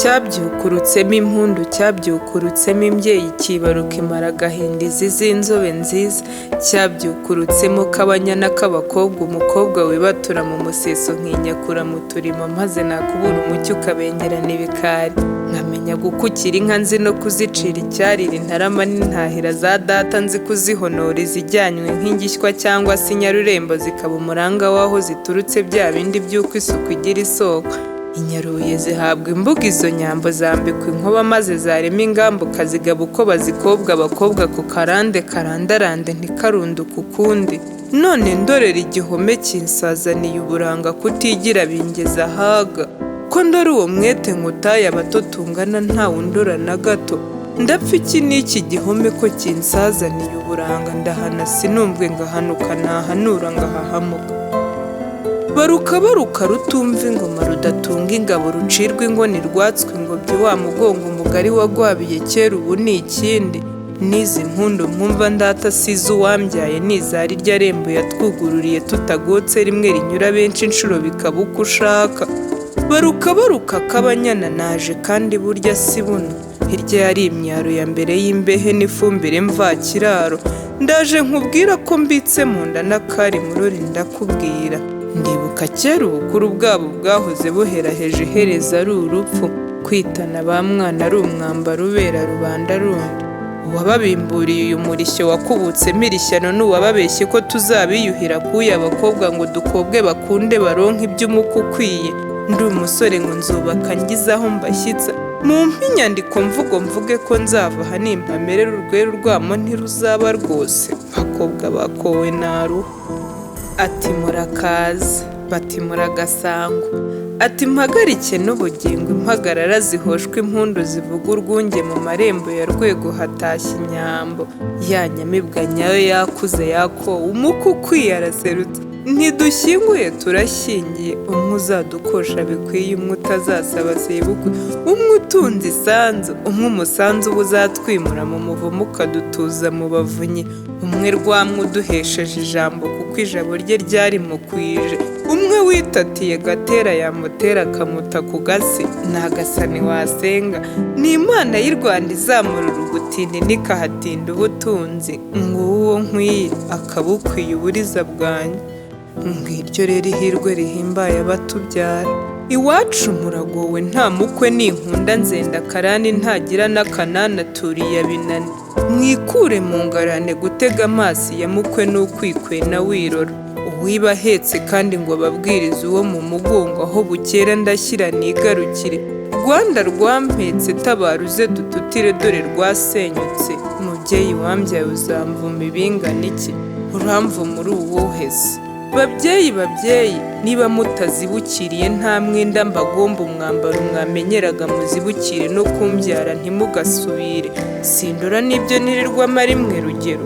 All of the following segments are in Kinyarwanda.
Cyabyukurutsemo impundu, cyabyukurutsemo imbyeyi, cyibaruka imaragahinda izi z'inzobe nziza. Cyabyukurutsemo kabanyana k'abakobwa, umukobwa wibatura mu museso nkinyakura mu turimo, maze nakubura umucyo ukabengerana ibikari. Nkamenya gukukira inka nzi no kuzicira icyarire, intarama n'intahira za data nzi kuzihonora, izijyanywe nk'ingishywa cyangwa se inyarurembo zikaba umuranga w'aho ziturutse, bya bindi by'uko isuku igira isoko. Inyarubuye zihabwa imbuga, izo nyambo zambikwa inkoba, maze zarema ingamba ukazigaba uko bazikobwa, abakobwa ku karande karandarande ntikarunduke ukundi. None ndorera igihome kinsazaniye uburanga, kutigira bingeza ahaga. Ko ndora uwo mwete nkutaye, abato tungana ntawe undora na gato. Ndapfa iki n'iki gihome ko kinsazaniye uburanga, ndahana sinumvwe, ngahanuka nahanura ngahahamuka. Baruka baruka rutumva ingoma, rudatunga ingabo, rucirwa ingoni rwatswe ingobyi, wa mugongo mugari wagwabiye kera ubu ni ikindi. N'izi mpundu mwumva ndata si iz'uwambyaye, ni iza rirya rembo yatwugururiye tutagotse, rimwe rinyura benshi inshuro bikaba uko ushaka. Baruka baruka k'abanyana naje kandi burya si buno, hirya yari imyaro ya mbere y'imbehe n'ifumbire mvakiraro. Ndaje nkubwira ko mbitse mu nda n'akari murori ndakubwira. Ndibuka kera ubukuru bwabo bwahoze buheraheje, ihereza ari urupfu, kwitana ba mwana ari umwambaro ubera rubanda rundi. Uwababimburiye uyu murishyo wakubutsemo irishyano ni uwababeshye ko tuzabiyuhira kuya abakobwa ngo dukobwe bakunde baronke iby'umukwe ukwiye. Ndi umusore ngo nzubaka ngize aho mbashyitsa, mumpe inyandiko mvugo mvuge ko nzava aha nimpamerera urweru rwamo ntiruzaba rwose. Bakobwa bakowe naruha. Ati murakaza, bati muragasangwa. Ati mpagarike n'ubugingo, impagarara zihoshwa impundu zivuga urwunge, mu marembo ya Rwego hatashye inyambo. Ya nyamibwa nyayo yakuze yakowe, umukwe ukwiye araserutse. Ntidushyinguye turashyingiye, umwe uzadukosha bikwiye, umwe utazasaba sebukwe, umwe utunze isanzu, umwe umusanzu uba uzatwimura mu muvumo ukadutuza mu bavunyi, umwe rwamwe uduhesheje ijambo kuko ijabo rye ryari mukwije, umwe witatiye Gatera yamutera akamuta ku gasi, ntagasani wasenga, ni Imana y'i Rwanda izamurura ubutindi n'ikahatinda ubutunzi, nguwo nkwiye akabukwiye uburiza bwanjye. Ngiryo rero ihirwe rihimbaye abatubyara. Iwacu muragowe nta mukwe ninkunda nzenda karani ntagira n'akanani aturiye abinani. Mwikure mu ngarane gutega amaso ya mukwe n'ukwikwena wirora. Uwiba ahetse kandi ngo ababwirize uwo mu mugongo, aho bukera ndashyira nigarukire. Rwanda rwampetse tabara uze dututire dore rwasenyutse. Mubyeyi wambyaye uzamvuma ibingana iki? Uramvuma uri uwuhe se? Babyeyi babyeyi niba mutazibukiriye nta mwenda mbagomba, umwambaro mwamenyeraga muzibukire no kumbyara ntimugasubire. Sindora n'ibyo nirirwamo ari mwe rugero.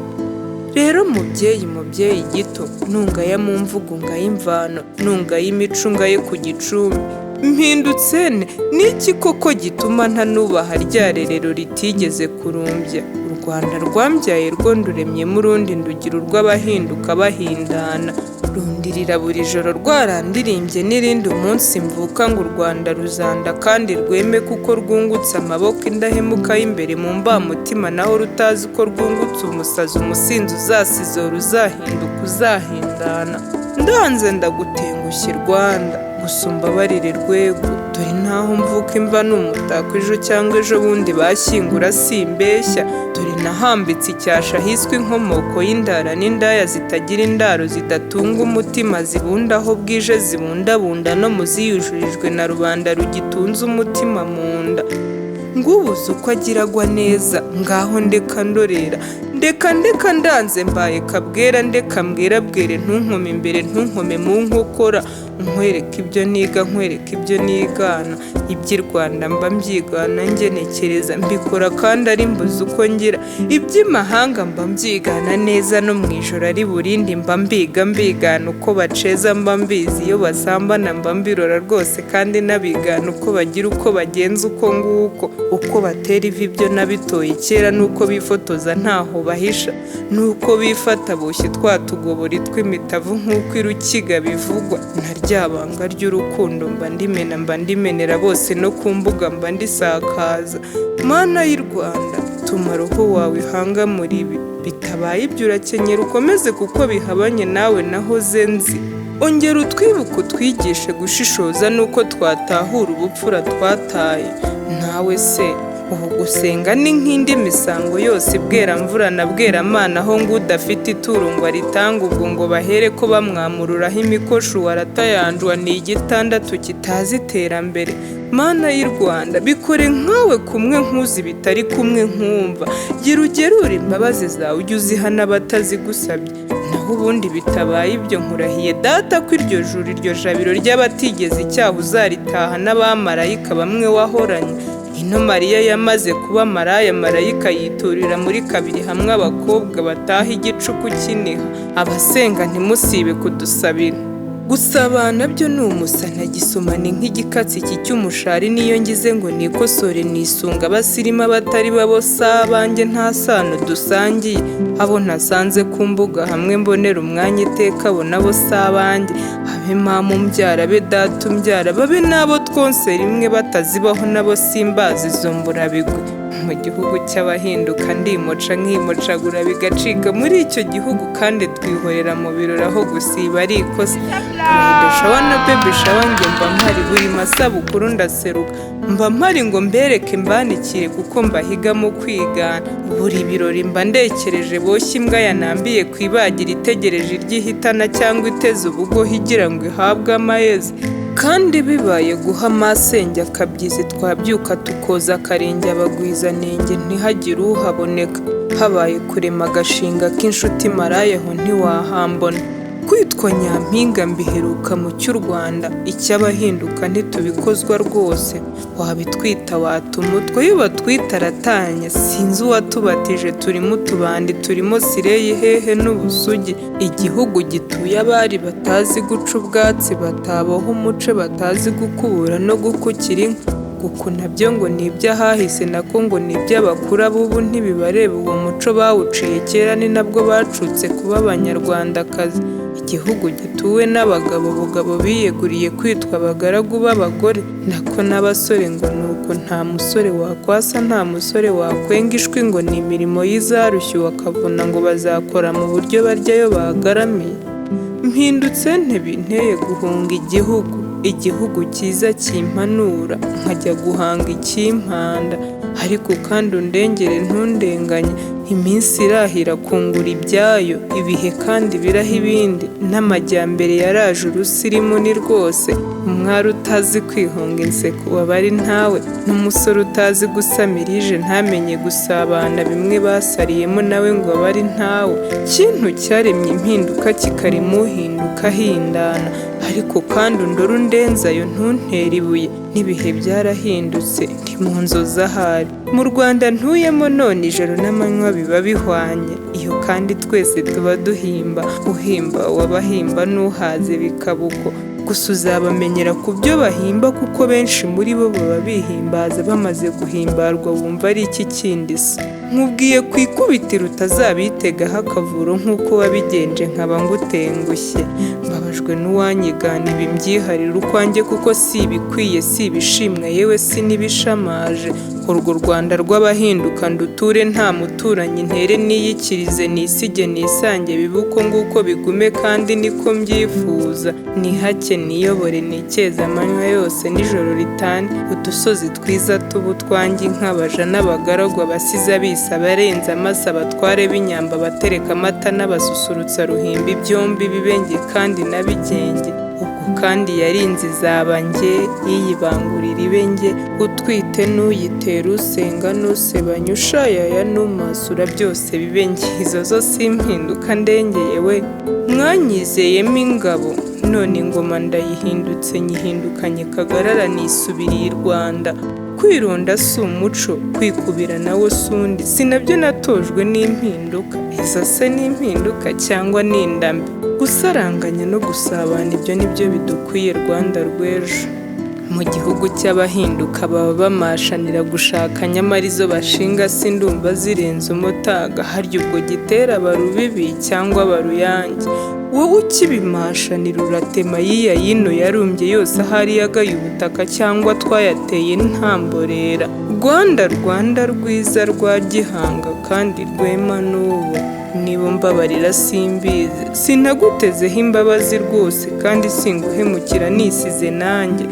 Rero mubyeyi mubyeyi gito, nungaya mu mvugo ngaye imvano, nungaye imico ngaye ku gicumbi. Mpindutse nte? Niki koko gituma ntanubaha rya rerero ritigeze kurumbya? U Rwanda rwambyaye rwo nduremyemo urundi ndugira urw'abahinduka bahindana. Rundirira buri joro rwarandirimbye n'irindi umunsi mvuka ngo u Rwanda ruzanda kandi rweme kuko rwungutse amaboko indahemuka y'imbere mu mbamutima, naho rutazi ko rwungutse umusazi umusinzi uzasizora uzahinduka uzahindana. Ndanze ndagutengushye Rwanda, gusa umbabarire Rwego, dore ntaho mvuka imva ni umutako, ejo cyangwa ejo bundi bashyingura simbeshya, dore nahambitse icyasha hiswe inkomoko y'indara n'indaya zitagira indaro zidatunga umutima, zibunda aho bwije zibundabunda no mu ziyujurijwe na rubanda rugitunze umutima mu nda. Ngubuze uko agira agwa neza, ngaho ndeka ndorera, ndeka ndeka ndanze mbaye kabwera, ndeka mbwerabwere ntunkome imbere ntunkome mu nkokora, nkwereke ibyo niga nkwereke ibyo nigana, iby'i Rwanda mba mbyigana ngenekereza, mbikora kandi ari mbuze uko ngira, iby'imahanga mba mbyigana neza no mu ijoro ari burindi mba mbiga mbigana uko baceza mba mbizi, iyo basambana mba mbirora rwose kandi nabigana uko bagira uko bagenza uko nguko, uko batera ivi ibyo nabitoye kera n'uko bifotoza ntaho bahisha, n'uko bifata boshye twa tugobori tw'imitavu nk'uko i Rukiga bivugwa. Rya banga ry'urukundo mba ndimena, mba ndimenera bose no ku mbuga mba ndisakaza. Mana y'i Rwanda, tuma roho wawe ihanga muri ibi, bitabaye ibyo urakenyera ukomeze kuko bihabanye nawe nahoze nzi. Ongera utwibuke utwigishe gushishoza nuko twatahura ubupfura twataye. Nawe se ubu gusenga ni nk'indi misango yose bweramvura na bweramana, aho ngo udafite ituro ngo aritange, ubwo ngo bahere ko bamwamururaho imikosho waratayanjwa ni igitandatu kitazi iterambere. Mana y'i Rwanda, bikore nkawe kumwe nkuzi bitari kumwe nkumva, gira ugerure imbabazi zawe ujye uziha n'abatazigusabye. Naho ubundi bitabaye ibyo nkurahiye data ko iryo juru iryo jabiro ry'abatigeze icyaha uzaritaha n'abamarayika bamwe wahoranye. Ino Mariya yamaze kuba maraya, marayika yiturira muri kabiri hamwe abakobwa bataha igicuku kiniha. Abasenga ntimusibe kudusabira. Gusabana byo ni umusana gisomane nk'igikatsi iki cy'umushari, niyo ngize ngo nikosore nisunga abasirimu abatari babo si abanjye nta sano dusangiye, abo ntasanze ku mbuga hamwe mbonera umwanya iteka abo nabo si abanjye, habe mama umbyara abe data umbyara babe n'abo twonse rimwe batazibaho nabo simbazi izo mburabigwi. Mu gihugu cy'abahinduka ndimoca nkimocagura bigacika, muri icyo gihugu kandi twihorera mu birori aho gusiba ari ikosa. Bridal shower na baby shower njye mba mpari, buri masabukuru ndaseruka, mba mpari ngo mbereke mbanikire kuko mbahiga mu kwigana. Buri birori mba ndekereje boshye imbwa yanambiye ku ibagira itegereje iryihitana cyangwa iteze ubugohe igira ngo ihabwe amaheze. Kandi bibaye guha masenge akabyizi twabyuka tukoza akarenge abagwizanenge ntihagire uhaboneka. Habaye kurema agashinga k'inshuti maraya aho ntiwahambona. Kwitwa nyampinga mbiheruka mu cy'u Rwanda, icy'abahinduka ntitubikozwa rwose. Wabitwita wata umutwe, iyo batwita aratanya, sinzi uwatubatije turimo utubandi, turimo sireyi hehe n'ubusugi. Igihugu gituye abari batazi guca ubwatsi, bataboha umuce, batazi gukubura no gukukira inka. Guku nabyo ngo ni iby'ahahise nako ngo ni iby'abakuru ab'ubu ntibibareba, uwo muco bawuciye kera ni nabwo bacutse kuba abanyarwandakazi. Igihugu gituwe n'abagabo bugabo biyeguriye kwitwa abagaragu b'abagore, nako n'abasore ngo ni uko, nta musore wakwasa nta musore wakwenga ishwi ngo ni imirimo y'izarushye wakavuna ngo bazakora mu buryo baryayo bagaramiye. Mpindutse nte binteye guhunga igihugu, igihugu cyiza kimpanura nkajya guhanga ikimpanda, ariko kandi undengere ntundenganye, iminsi irahira kungura ibyayo, ibihe kandi biraha ibindi, n'amajyambere yaraje urusirimu ni rwose, umwari utazi kwihonga inseko aba ari ntawe, n'umusore utazi gusamira ije ntamenye gusabana bimwe basariyemo nawe ngo abe ari ntawe. Kintu cyaremye impinduka kikarema uhinduka ahindana, ariko kandi undore undenzayo ntuntere ibuye, n'ibihe byarahindutse ndi mu nzozi ahari. Mu Rwanda ntuyemo none ijoro n'amanywa biba bihwanye, iyo kandi twese tuba duhimba, uhimba uwabahimba n'uhaze bikaba uko. Gusa uzabamenyera ku byo bahimba kuko benshi muri bo baba bihimbaza bamaze guhimbarwa bumva ari iki kindi se. Nkubwiye ku ikubitiro utazabitegaho akavuro nk'uko wabigenje nkaba ngutengushye. Mbabajwe n'uwanyigana ibi mbyiharira ukwanjye kuko si ibikwiye si ibishimwa yewe si n'ibishamaje. Urwo Rwanda rw'abahinduka nduture nta muturanyi ntere niyikirize nisige nisange bibe uko nguko bigume kandi niko mbyifuza. Nihake niyobore nikeze amanywa yose n'ijoro ritane, udusozi twiza tuba utwanjye inkabaja n'abagaragu abasizi abisa abarenze amaso abatware b'inyambo abatereka amata n'abasusurutsa ruhimbi byombi bibe njye kandi nabigenge. Ubwo kandi yarinze izaba njye, iyibangurira ibe njye, utwite n'uyitera, usenga n'usebanya, ushayaya n'umasura byose bibe njye. Izo zo si impinduka ndengeye we! Mwanyizeyemo ingabo, none ingoma ndayihindutse nyihindukanye kagarara nisubiriye i Rwanda. Kwironda si umuco, kwikubira nawo si undi, si nabyo natojwe n'impinduka. Izo se ni impinduka cyangwa ni indambi? Gusaranganya no gusabana ibyo ni byo bidukwiye Rwanda rw'ejo. Mu gihugu cy'abahinduka baba bamashanira gushaka nyamara izo bashinga sindumva zirenze umutaga, harya ubwo gitera barubibi cyangwa baruyange. Wowe ukibimashanira uratema yiya yino yarumbye yose ahari yagaye ubutaka cyangwa twayateye nta mborera. Rwanda Rwanda rwiza rwa Gihanga kandi rwema n'ubu, niba umbabarira simbizi, sinagutezeho imbabazi rwose kandi singuhemukira nisize nanjye.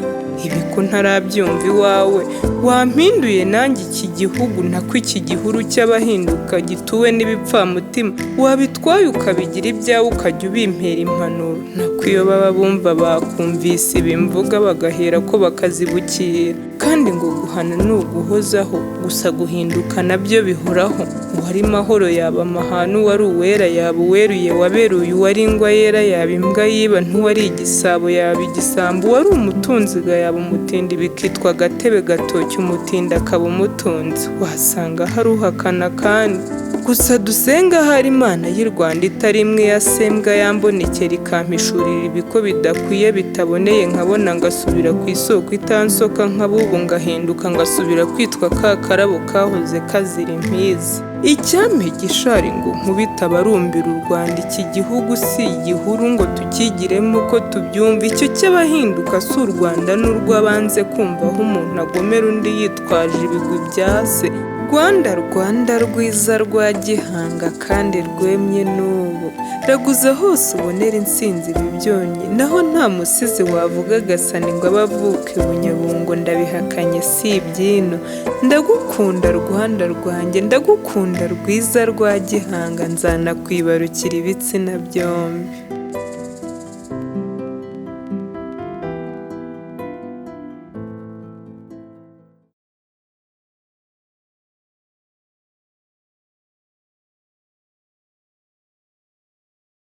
Ibi ko ntarabyumva iwawe, wampinduye nanjye iki gihugu nako iki gihuru cy'abahinduka gituwe n'ibipfamutima, wabitwaye ukabigira ibyawe ukajya ubimpera impanuro, nako iyo baba bumva bakumvise ibi mvuga bagahera ko bakazibukira. Kandi ngo guhana ni uguhozaho, gusa guhinduka nabyo bihoraho. Uwari mahoro yaba amahano, uwari uwera yaba uweruye waberuye, uwari ingwa yera yaba imbwa yiba, n'uwari igisabo yaba igisambo, uwari umutunzi yaba umutindi bikitwa agatebe gatoki umutindi akaba umutunzi. Wasanga hari uhakana kandi. Gusa dusenge ahari Imana y'i Rwanda itari imwe ya sembwa yambonekera ikampishurira ibiko bidakwiye bitaboneye nkabona ngasubira ku isoko itansoka nk'abubu ngahinduka ngasubira kwitwa ka karabo kahoze kazira impizi. Icyampa igishari ngo nkubite abarumbira u Rwanda, iki gihugu si igihuru ngo tukigiremo uko tubyumva, icyo cy'abahinduka si u Rwanda n'urw'abanze kumva aho umuntu agomera undi yitwaje ibigwi bya se. Rwanda Rwanda rwiza rwa Gihanga kandi rwemye n'ubu, raguza hose ubonere intsinzi ibi byonyi, naho nta musizi wavuga agasani ngo abe avuka i Bunyabungo ndabihakanye si iby'ino. Ndagukunda Rwanda rwanjye, ndagukunda rwiza rwa Gihanga, nzanakwibarukira ibitsina byombi.